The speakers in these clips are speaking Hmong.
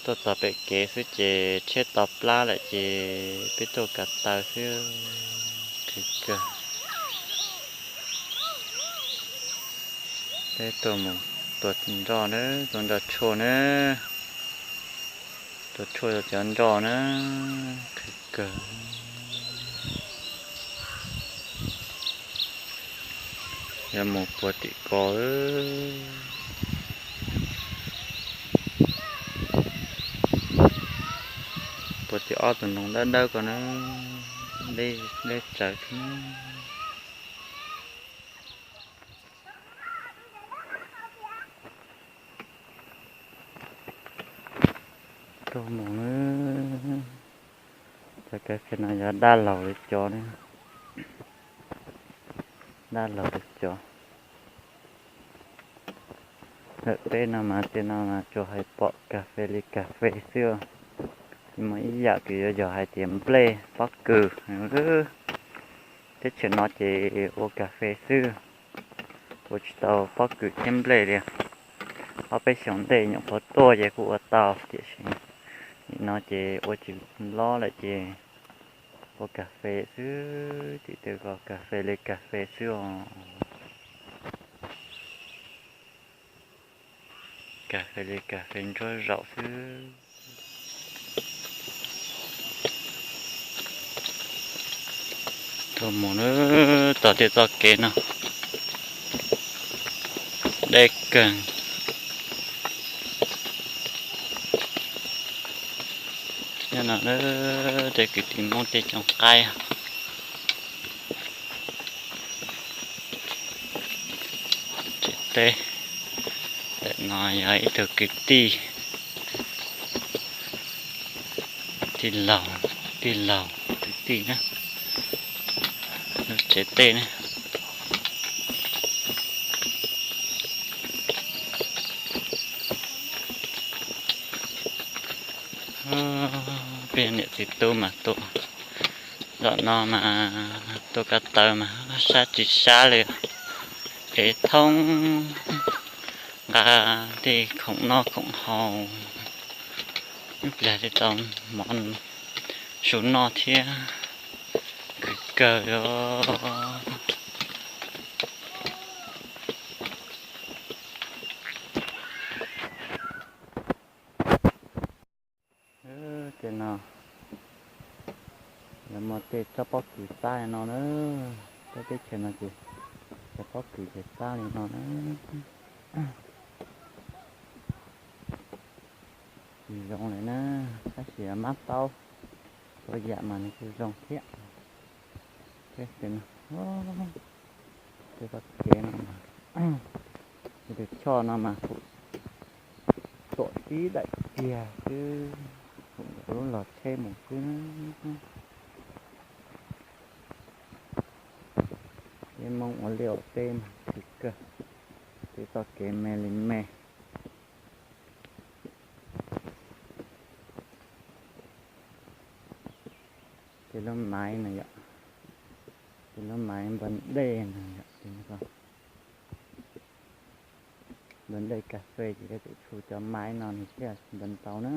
Tuaj txog pem kev xwb ces tsheb to plab lawm ces peb tuaj kav taw xwb, khwv kawg. Peb tuaj mus tua nroj na, tua nroj tshuaj na, tua tshuaj cov nroj na, khwv kawg. Yuav mus puag tim ko, puag tim ob tug ntoo dawb dawb ko na, deb deb tsawv thiab. Tuaj mus na, cov kas fes no yog dab laug li cov ne, dab laug li cov. Lawm peb no mas tej no mas tsuas hais pom kas fes li kas fes xwb, tsis muaj ib yam kws yuav yog hais tias nplej pob kws. Teb chaws no ces ua kas fes xwb, ua tsis tau pob kws thiab nplej li. Ob peb xyoos ntej nyuam qhuav tuaj ces kuj ua tau tiam sis nim no ces ua tsis lob lawm ces ua kas fes xwb, tim tej ko kas fes li kas fes xwb os. Kas fes li kas fes ntsuab zaum xwb. Tuaj mus na, txog tej txoj kev no deb kawg. Nyob no tej kwv tij Hmoob tej cooj qaib tsev teb. Ntawm no yog ib tug kwv tij, tij laug, tij laug kwv tij na, lub tsev teb na. Peb niam txiv tub mas tuaj zaum no mas tuaj ko taw mas sab tsis sab li, ev thoob, nqa tej khoom noj khoom haus, ib pliag li tau mov su noj thiab, khwv kawg li os. Ces no lawv muaj tej tsob pob kws xab li no na, peb teb chaws no ces cov pob kws ces xab li no na. Tsis zoo li na, tab sis mab taub ua yam mas nws kuj zoo thiab. Tej txoj kev no, tej tus choj no mas kuj tuam tib daim tiag xwb, kuv lub log tsheb mus xwb. Peb Hmoob ua liaj ua teb mas khwv kawg, tej txoj kev me li me. Tej lub maiv no yom, tej lub maiv npawg dej no yom, npawg dej kas fes ces yuav tsum tshu cov maiv no nws thiaj npawg tau na.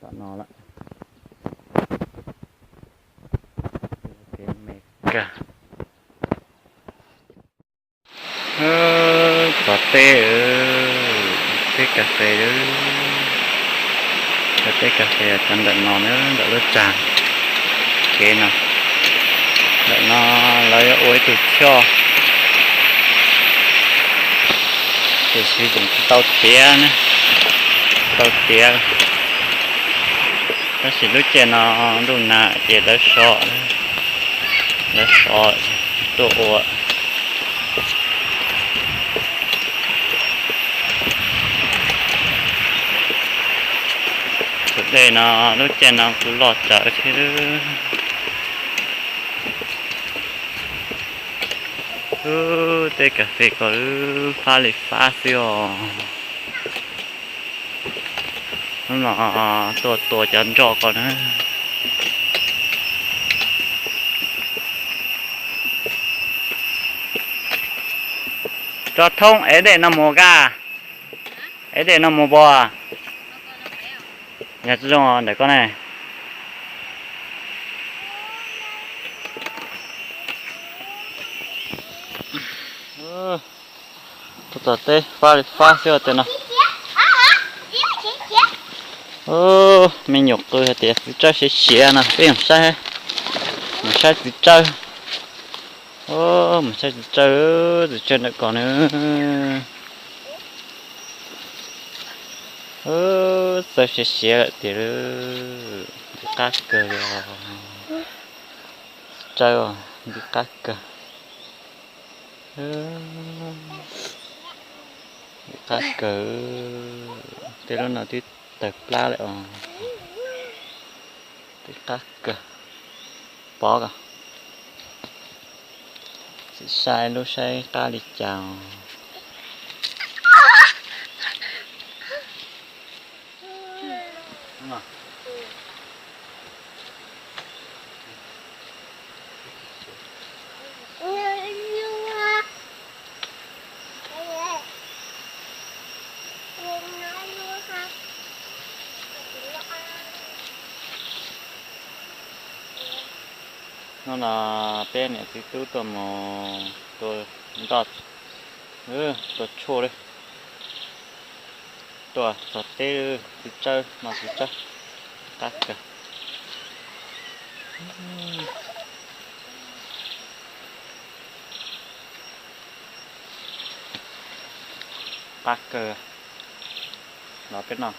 Tom no lawm. Kev me kawg. Txog teb, teb kas fes, teb kas fes cov ntawm no na, ntawm lub tsag kev no. Ntawm no lawv yuav ua ib tug choj, tiam sis tseem tsis tau tiav na, tau tiav. Tab sis lub caij no ntuj nag ces lawv so, lawv so tuaj ua. Tus dej no lub caij no kuj loj tsawv thiab. Ub, teb kas fes ko fab li fab xwb os. Hnub no tuaj tua cov nroj ko na. Tso thoob ev dej no mus ka, ev dej no mus pua. Nyob zoo ntawm koj ne. Tuaj tom teb fab li fab xwb tiag no. Me nyuam qw hais tias txiv tsawb siav siav no, peb mus saib, mus saib txiv tsawb. Mus saib txiv tsawb, txiv tsawb ntawm ko na. Txawj siav siav lawm tiag, nti qab kawg li. Txiv tsawb nti qab kawg, nti qab kawg. Tej lub no twb tawg plab lawm os. Nti qab kawg. Pov ko, sim saib lub saib qab li cas. Hnub no peb niam txiv tub tuaj mus tua ntoj, tua tshuaj li. Tuaj txog teb, txiv tsawb no, txiv tsawb qab kawg. Qab kawg, los peb no,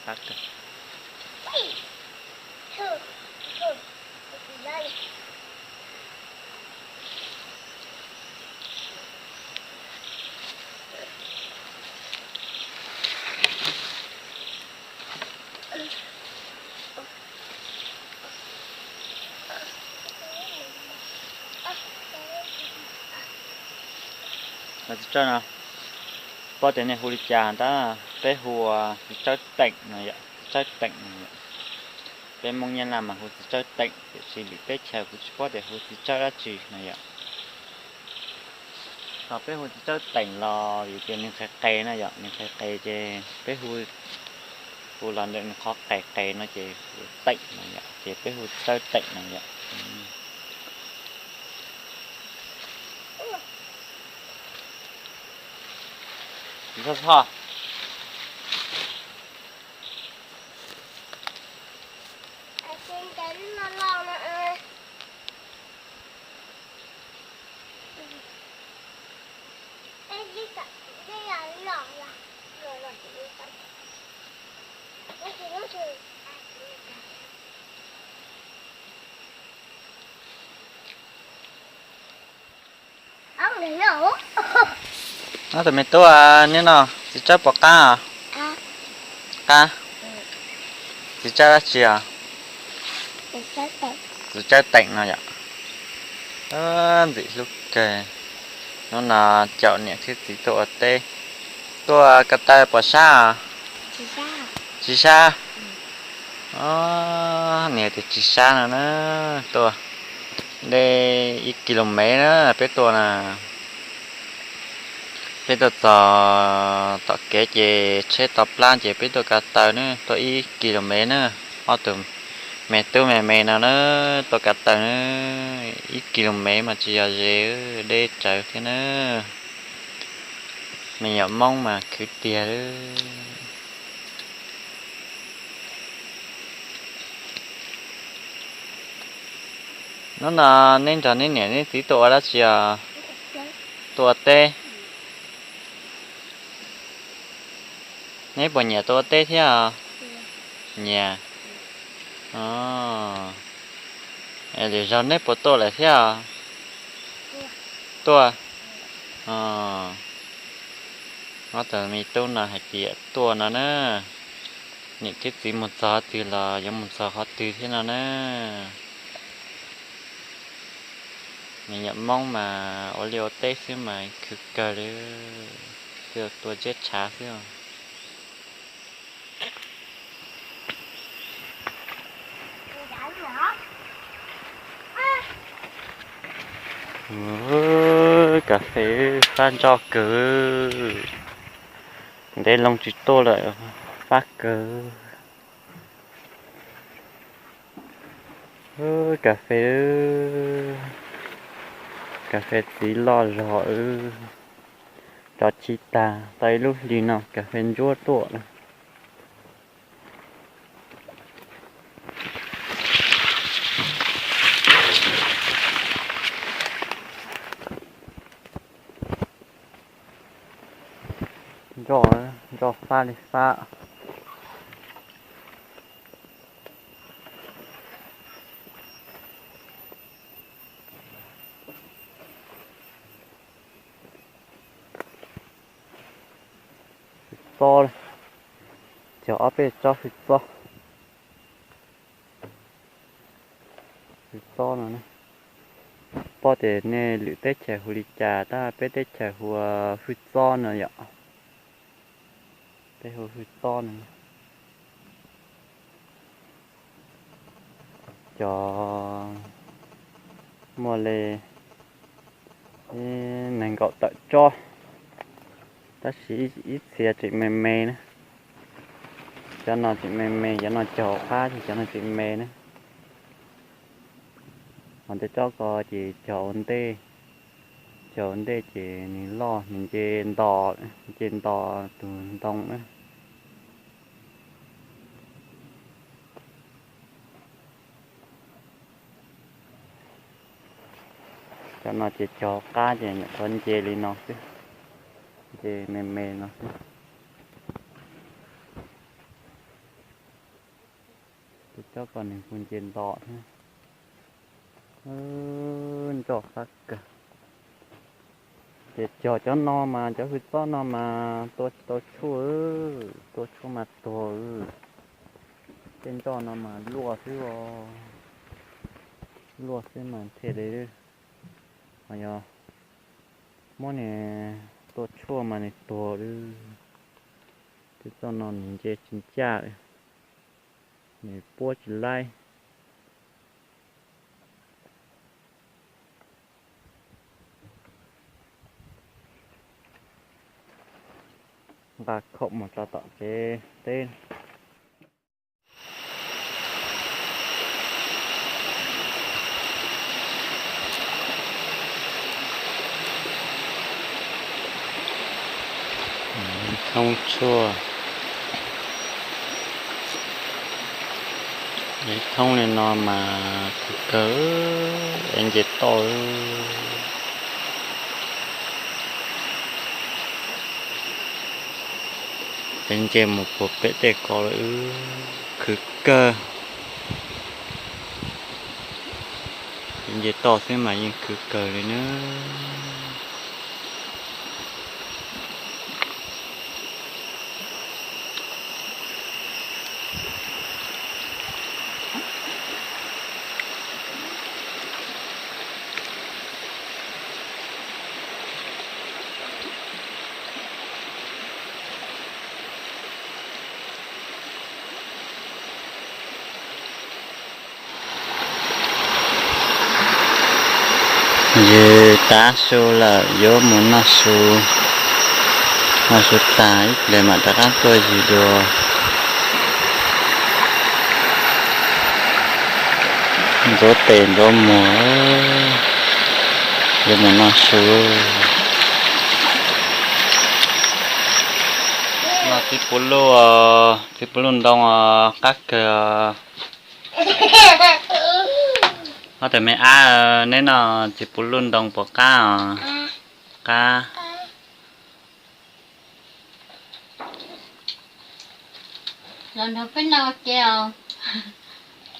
qab kawg. Txiv tsawb no, paub tias nej hu li cas tab, peb hu txiv tsawb teem no yom, txiv tsawb teem no yom. Peb Hmoob Nyab Laj mas hu txiv tsawb teem, tiam sis lwm teb chaws kuv tsis paub tias hu txiv tsawb dab tsi no yom. Thaum peb hu txiv tsawb teem los vim tias nws qis qis no yom, nws qis qis ces peb hu, hu los ntawm nws qhov qis qis no ces hu teem no yom, ces peb hu txiv tsawb teem no yom. Txiv txhob txhob. Ob tug me tub, nim no txiv tsawb puas qab? Qab. Txiv tsawb dab tsi os? Txiv tsawb teem no yom. Ntxim hlub kawg. Hnub no caum niam thiab txiv tuaj ua teb. Tuaj ko taw puas sab os? Tsis sab. Niam tias tsis sab no na. Tuaj deb ib kis lus mev na peb tuaj na. Peb tuaj txog tom kev ces tsheb to plab ces peb tuaj ko taw na, tuaj ib kis lus mev na. Ob tug me tub me me no na, tuaj ko taw na, ib kis lus mev mas tsis yog ze, deb tsawv thiab na. Me nyuam Hmoob mas khwv tiag. Hnub no neb nrog neb niam neb txiv tuaj ua dab tsi os? Tuaj ua teb. Neb puas nyiam tuaj ua teb thiab os? Nyiam. Lwm zaug neb puas tuaj lawm thiab os? Tuaj. Ob tug me tub no hais tias tuaj no na. Niam thiab txiv mus txog qhov twg los yuav mus txog qhov twg thiab no na. Me nyuam Hmoob mas ua liaj ua teb xwb mas khwv kawg li, tua ntsiab tshav xwb. Kas fes fab ntsoj kawg, ntev loo tsis tuaj lawm, fab kawg. Ub, kas fes, kas fes txiv loj zog wb. Tso tsis tag, tau ib lub hlis no kas fes ntsuab tuaj lawm. Nroj, nroj fab li fab. Hwj txob, cog ob peb tsob hwj txob. Hwj txob no, pom tias nej lwm teb chaws hu li cas tab peb teb chaws hu hwj txob no yom. Peb hu hwj txob no. Cov muaj li nees nkaum tawm tsob, tab sis ib txhia tseem me me na. Cov no tseem me me, cov no cog qab ces cov no tseem me na. Ho tej tsob ko ces cog ua ntej, cog ua ntej ces nws loj, nws nce nto, nce nto tus ntoo na. Cov no ces cog qab ces nyuam qhuav nce li no xwb, nce me me no xwb. Tus tsob ko nws kuj nce nto thiab. Nroj qab kawg. Ces cog cov no mas cov hwj txob no mas tua tsis tau tshuaj, tua tshuaj mas tuag. Tej nroj no mas luaj xwb os, luaj xwb mas thiaj li. Ho yog muab nws tua tshuaj mas nws tuag li. Tej txoj no nws nce tsis ncaj li, nws puab tsis laib. Nqa khoom mus tso tom tsev teb. Thoob tshuaj, thoob li no mas kawg, es nce toj. Peb nce mus puag pem tej ko lawm, khwv kawg. Peb nce toj xwb mas yeej khwv kawg li na. Yws tav su lawm, yuav mus noj su, noj su tag ib pliag mam rov qab tuaj yws dua. Ntxuav tes ntxuav muag, yuav mus noj su. Noj txiv puv luj, txiv puv luj ntoo qab kawg. Ob tug me ab, neb noj txiv puv luj ntoo puas qab os? Qab.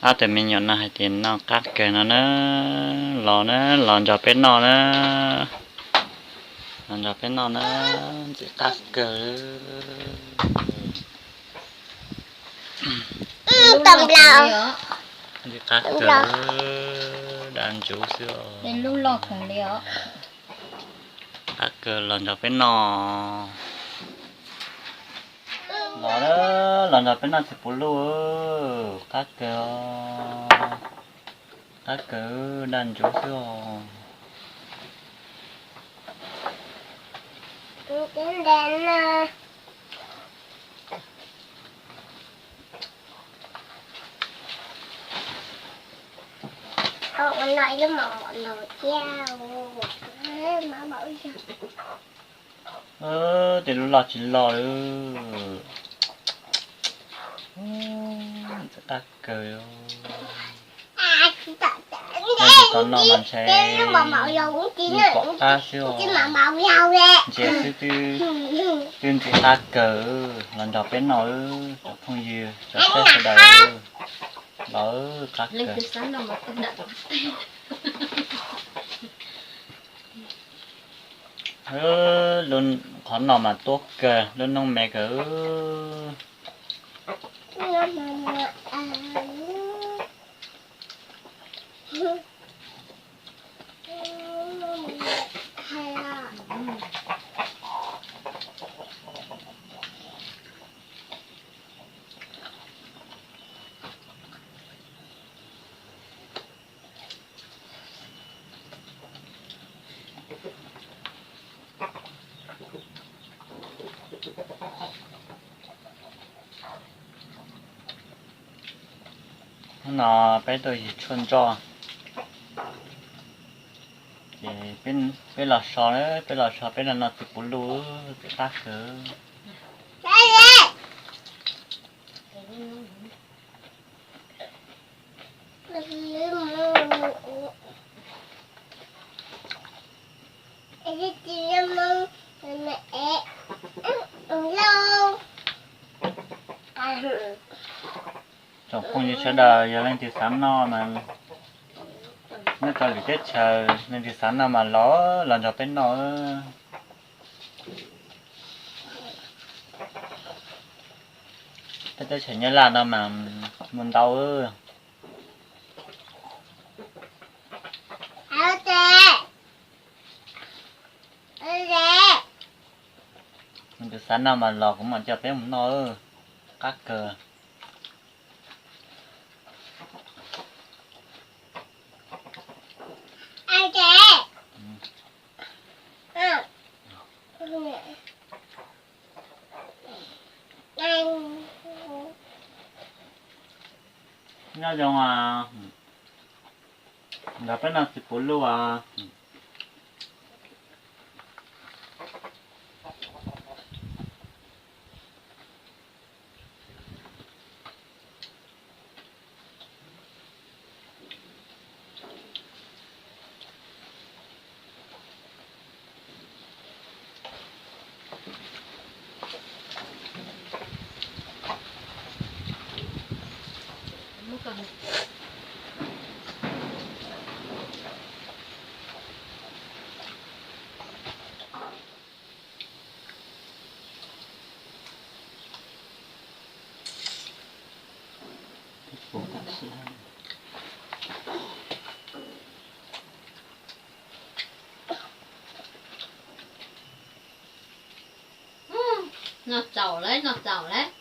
Ob tug me nyuam no hais tias noj qab kawg no na, los na, los nrog peb noj na, los nrog peb noj na, ntxim qab kawg. Ntxim qab kawg, dab ntsuv xwb os. Qab kawg, los nrog peb noj. Los, los nrog peb noj txiv puv luj, qab kawg, qab kawg, dab ntsuv xwb os. Tej lub loj tsis loj li. Txawm qab kawg. Tau noj mas ntshe pom qab xwb. Ntsia xwb twb ntxim qab kawg. Los nrog peb noj, cov phooj ywg cov saib sawv daws. Los qab kawg. Qhov no mas tuab kawg, lub noob me kawg. Hnub no peb tuaj yig tshuaj ntsoj, ces peb los so, peb los so peb los noj txiv puv luj, txiv qab kawg. Tsoom phooj ywg sawv daws, yog leej twg xav noj mas nyob rau lwm teb chaws, leej twg xav noj mas los, los nrog peb noj. Peb teb chaws Nyab Laj no mas muaj ntau. Leej twg xav noj mas los kuv mam coj peb mus noj, qab kawg. Nyob zoo, nrog peb noj txiv puv luj os. Noj txaus lawm, noj txaus lawm.